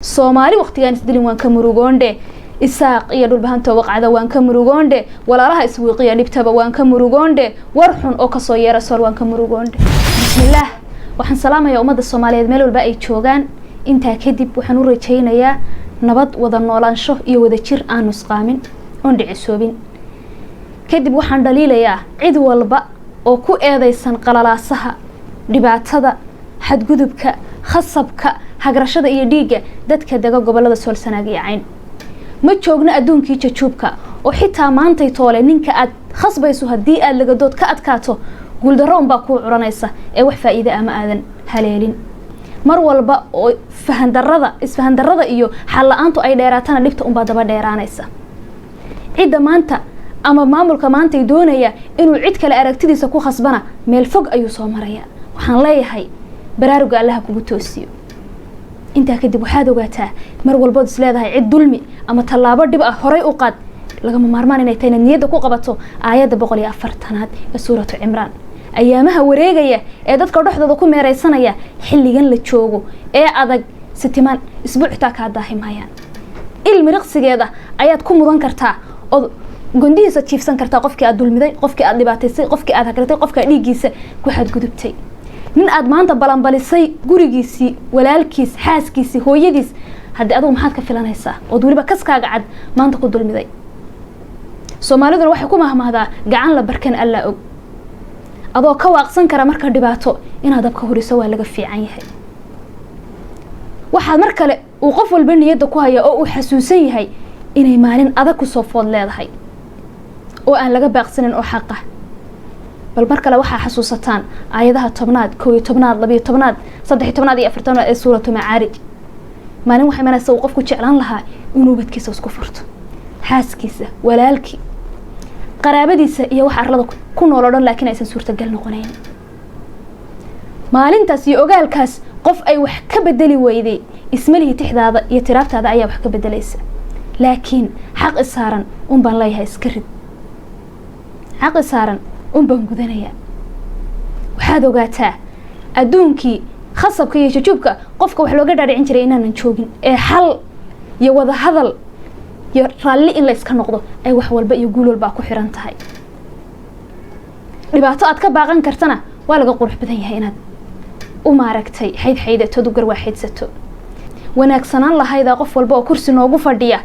Soomaali waqtigaan isdilin waan ka murugoondhe, Isaaq iyo Dhulbahantoo waqcada waan ka murugoondhe, walaalaha iswiiqiya dhibtaba waan ka murugoondhe, war xun oo kasoo yeera Sool waan ka murugoondhe. Bismillaah, waxaan salaamayaa ummadda Soomaaliyeed meel walba ay joogaan. Intaa kadib waxaan u rajaynayaa nabad, wada noolaansho iyo wada jir aan nusqaamin oon dhicisoobin. Kadib waxaan dhaliilayaa cid walba oo ku eedeysan qalalaasaha, dhibaatada, xadgudubka, khasabka, hagrashada iyo dhiigga dadka dega gobolada Sool, Sanaag iyo Cayn. Ma joogno adduunkii jajuubka oo xitaa maantay toole ninka aad khasbayso haddii aad lagadood ka adkaato, guuldarro unbaa kuu curanaysa ee wax faa'iide ah ma aadan haleelin. Mar walba oo fahandarada, isfahandarada iyo xal la-aantu ay dheeraatana, dhibta unbaa daba dheeraanaysa. Cidda maanta ama maamulka maantay doonaya inuu cid kale aragtidiisa ku khasbana, meel fog ayuu soo maraya. Waxaan leeyahay, baraaruga Allaha kugu toosiyo. Intaa kadib waxaad ogaataa, mar walbood is leedahay cid dulmi ama tallaabo dhib ah horay u qaad, lagama maarmaan inay tahay inaad niyadda ku qabato aayadda 140aad ee Suuratu Cimraan. Ayaamaha wareegaya ee dadka dhexdooda ku meereysanaya xilligan la joogo ee adag, sitimaan isbuuc xitaa kaa daahi maayaan. Ilmi riqsigeeda ayaad ku mudan kartaa ood gondihiisa jiifsan kartaa qofkii aad dulmiday, qofkii aad dhibaataysay, qofkii aad hagratay, qofkii aad dhiiggiisa ku xadgudubtay. Nin aad maanta balanbalisay gurigiisii, walaalkiis, xaaskiisii, hooyadiis, haddii adugu maxaad ka filanaysaa ood weliba kaskaaga cad maanta ku dulmiday? Soomaaliduna waxay ku mahmahdaa, "Gacan la barkan Allaa og." Adoo ka waaqsan kara marka dhibaato inaad dabka huriso waa laga fiican yahay. Waxaad mar kale uu qof walba niyadda ku haya oo uu xasuusan yahay inay maalin adag kusoo food leedahay oo aan laga baaqsanin oo xaqa. Bal mar kale waxaa xasuusataan aayadaha 10aad, 11aad, 12aad, 13aad iyo 14aad ee Suuratu Macaarij. Maalin waxay imanaysa uu qofku jeclaan lahaa inuu ubadkiisa isku furto, xaaskiisa, walaalkii, qaraabadiisa iyo wax arlada ku nool o dhan, laakiin aysan suurtagal noqonayn. Maalintaas iyo ogaalkaas qof ay wax ka bedeli weyday ismalihi tixdaada iyo tiraabtaada ayaa wax ka bedelaysa, laakiin xaq isaaran un baan leeyahay iska rid, xaq isaaran un baan gudanayaa. Waxaad ogaataa adduunkii khasabka iyo jujuubka qofka wax looga dhaadhicin jiray inaanan joogin, ee xal iyo wada hadal iyo raalli in la iska noqdo ay wax walba iyo guul walbaa ku xiran tahay. Dhibaato aad ka baaqan kartana waa laga qurux badan yahay inaad u maaragtay xayd xaydatood u garwaaxaydsato. Wanaagsanaan lahaydaa qof walba oo kursi noogu fadhiya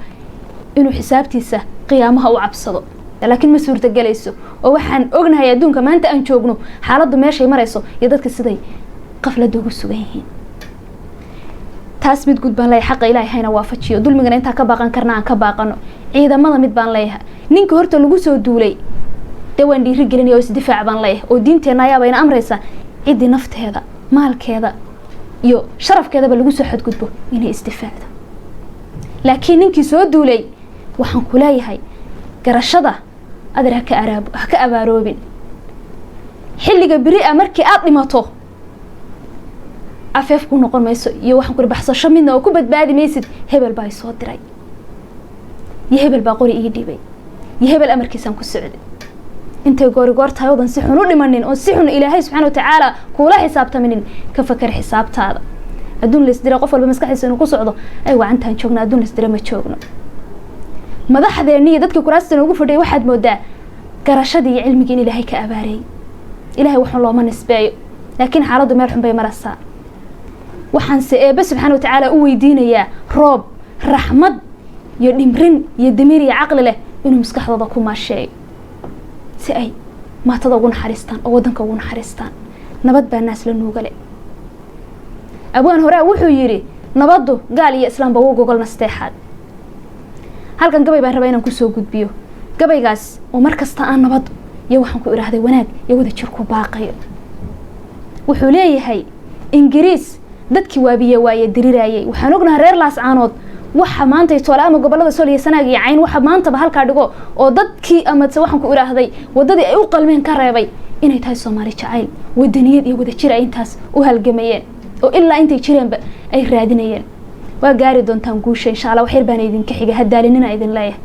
inuu xisaabtiisa qiyaamaha u cabsado, laakiin ma suurtagelayso oo waxaan ognahay adduunka maanta aan joogno xaaladdu meeshay marayso iyo dadka siday qafladda ugu sugan yihiin. Taas mid guud baan leeyahay, xaqa Ilaahay hayna waafajiyo, dulmigana intaan ka baaqan karna aan ka baaqano. Ciidamada mid baan leeyahay, ninka horta lagu soo duulay dee waan dhiiri gelinaya oo isdifaac baan leeyahay, oo diinteenna ayaaba ina amraysa ciddii nafteeda, maalkeeda iyo sharafkeedaba lagu soo xadgudbo inay isdifaacdo. Laakiin ninkii soo duulay waxaan ku leeyahay, garashada adeer haka araab ha ka abaaroobin. Xilliga beri a markii aada dhimato, afeef ku noqon mayso iyo waxaan kuri baxsasho midna oo ku badbaadi maysid. Hebel baa isoo diray iyo hebel baa qori ii dhibay iyo hebel amarkiisaan ku socday. Intay goori goor tahay oodan si xun u dhimanin oon si xun Ilaahay subxaana watacaala kuula xisaabtaminin, ka fakar xisaabtaada. Adduun laisdira qof walba maskaxdiisa inuu ku socdo ay wacantaan joogna, adduun laisdira ma joogno. Madaxdeenni iyo dadkii kuraasta noogu fadhiyay waxaad moodaa garashadii iyo cilmigii in Ilaahay ka abaareeyey. Ilahay waxun looma nisbeeyo, laakiin xaaladdu meel xun bay maraysaa. Waxaanse Eebbe subxaana watacaala u weydiinayaa roob raxmad iyo dhimrin iyo damiir iyo caqli leh inuu maskaxdooda ku maasheeyo, si ay maatada ugu naxariistaan oo waddanka ugu naxariistaan. Nabad baa naas la nuugale. Abwaan horaa wuxuu yidhi, "Nabaddu gaal iyo islaamba wuu gogol nasteexaad." Halkan gabay baan rabaa inaan kusoo gudbiyo, gabaygaas oo mar kasta aan nabad iyo waxaan ku idhaahday wanaag iyo wada jir ku baaqayo. Wuxuu leeyahay, Ingiriis dadkii waabiye waaye dirirayay. Waxaan ognahay reer Laascaanood waxa maantay toole ama gobolada Sool iyo Sanaag iyo Cayn, waxa maantaba halkaa dhigo oo dadkii amase waxaan ku idhaahday waddadii ay u qalmeen ka reebay inay tahay Soomaali jacayl, wadaniyad iyo wadajir ay intaas u halgamayeen oo ilaa intay jireenba ay raadinayeen. Waa gaari doontaan guusha insha Allah, wax yar baana idinka xiga, hadaalinina idin leeyahay.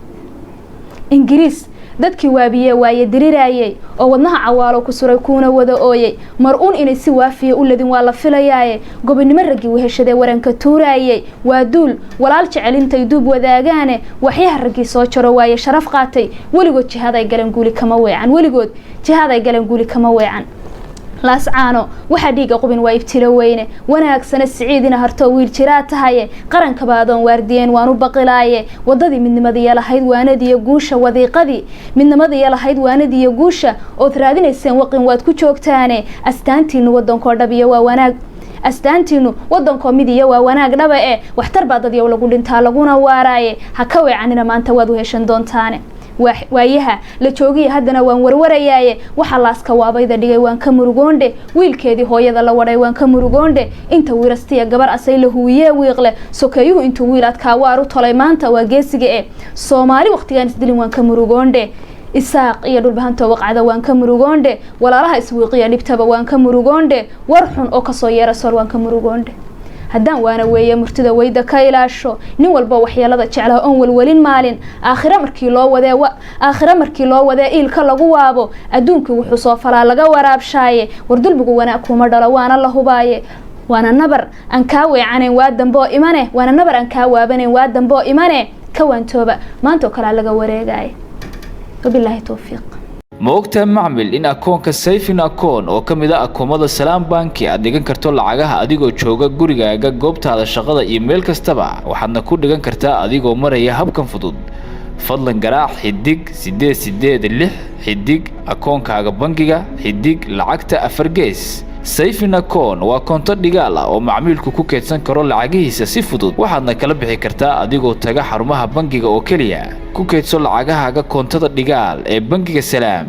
Ingiriis dadkii waabiye waaye diriraayey oo wadnaha cawaalo ku suray kuuna wada ooyey, mar uun inay si waafiya u ladin waa la filayaaye. Gobonimo raggii weheshadee waranka tuuraayey waa duul walaal jecel intay duub wadaagaane. Waxyaha raggii soo jaro waaye sharaf qaatay, weligood jihaad ay galan guuli kama weecan, weligood jihaad ay galan guuli kama weecan. Laascaano waxaa dhiiga qubin waa ibtilo weyne. Wanaagsana Siciidina hartoo wiil jiraa tahaye, qarankaba adoon waardiyeen waan u baqilaaye. Wadadii midnimadiiyo lahayd waanadiyo guusha, wadiiqadii midnimadiiyo lahayd waanadiyo guusha ood raadinayseen waqin waad ku joogtaane. Astaantiinu wadankoo dhabiyo waa wanaag, astaantiinu wadankoo midiyo waa wanaag dhaba e. Waxtar baa dadyow lagu dhintaa laguna waaraaye, ha ka weecanina maanta waad u heshan doontaane. Waayaha la joogiya haddana waan warwarayaaye, waxaa laaska waabayda dhigay waan ka murugoondhe. Wiilkeedii hooyada la wadhay waan ka murugoondhe. Inta wiirastiya gabar asay la huwiyee wiiqle, sokeeyuhu intuu wiil adkaa waar u tolay maanta waa geesiga e. Soomaali waqtigaan isdilin waan ka murugoondhe. Isaaq iyo Dhulbahantoo waqcada waan ka murugoondhe. Walaalaha iswiiqiya dhibtaba waan ka murugoondhe. War xun oo kasoo yeera Sool waan ka murugoondhe. Haddaan waana weeye murtida weyda ka ilaasho, nin walba waxyeelada jeclaa oon walwalin maalin aakhire markii loo wadee, aakhire markii loo wadee iilka lagu waabo, adduunkii wuxuu soo falaa laga waraabshaaye. War dulmigu wanaag kuma dhalo waana la hubaaye, waana nabar aan kaa weecanayn waa damboo imane, waana nabar aan kaa waabanayn waa damboo imane. Ka waantooba, maantoo kalea laga wareegaaye. Wabilaahi towfiiq. Ma ogtahay macmil in akoonka saving account oo ka mid ah akoomada Salaam Banki aad dhigan karto lacagaha adigoo jooga gurigaaga, goobtaada shaqada iyo meel kastaba? Waxaadna ku dhigan kartaa adigoo maraya habkan fudud. Fadlan garaac *886# akoonkaaga bangiga, xidig lacagta 4 gees. Saving account waa koonto dhigaal ah oo macmiilku ku keydsan karo lacagihiisa si fudud. Waxaadna kala bixi kartaa adigoo taga xarumaha bangiga oo keliya. Ku keydso lacagahaaga koontada dhigaal ee bangiga Salaam.